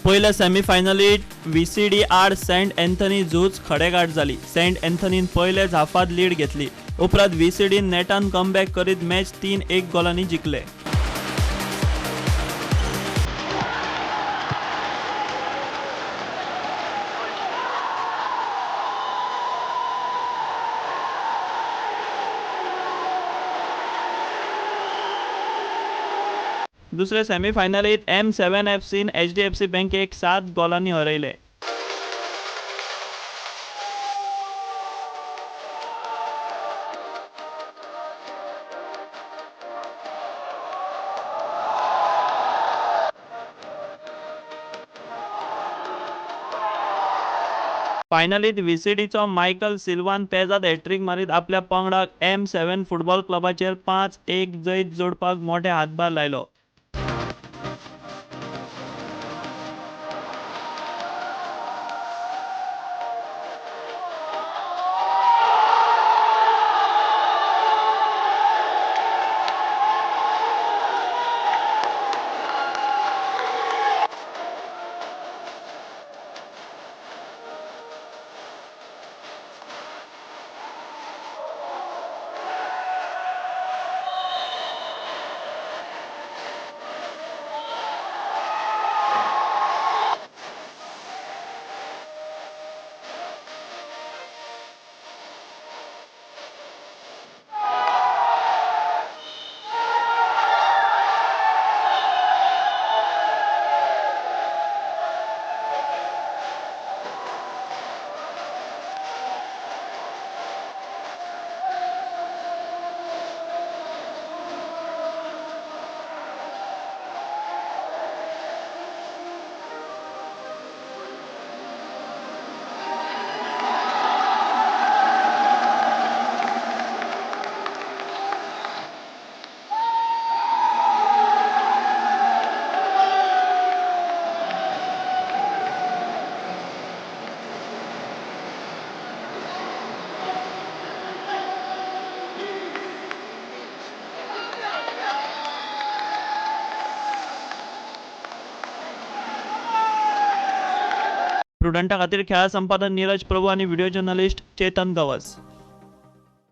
पयल्या सेमीफायनलीत व्हीसीडी आड Saint Anthony झूज खडेगांठ जाली. सेंट अँथनीन पयलेच हाफांत लीड घेतली. उपरांत व्हीसीडीन नेटान कमबॅक करीत मॅच 3-1 गोलांनी जिखले. दुसरे सेमीफायनलीत M7 एफसीन HDFC बँकेक 7 गोलांनी हरयले. फायनलीत व्हीसीडीचो मायकल सिल्वान पेजाद हॅट्रीक मारीत आपल्या पंगडाक M7 football क्लबाचेर 5-1 जैत जोडपाक मोठे हातभार लायलो. प्रुडंटा खातीर खेळा संपादक नीरज प्रभू आणि व्हिडिओ जर्नलिस्ट चेतन गवस.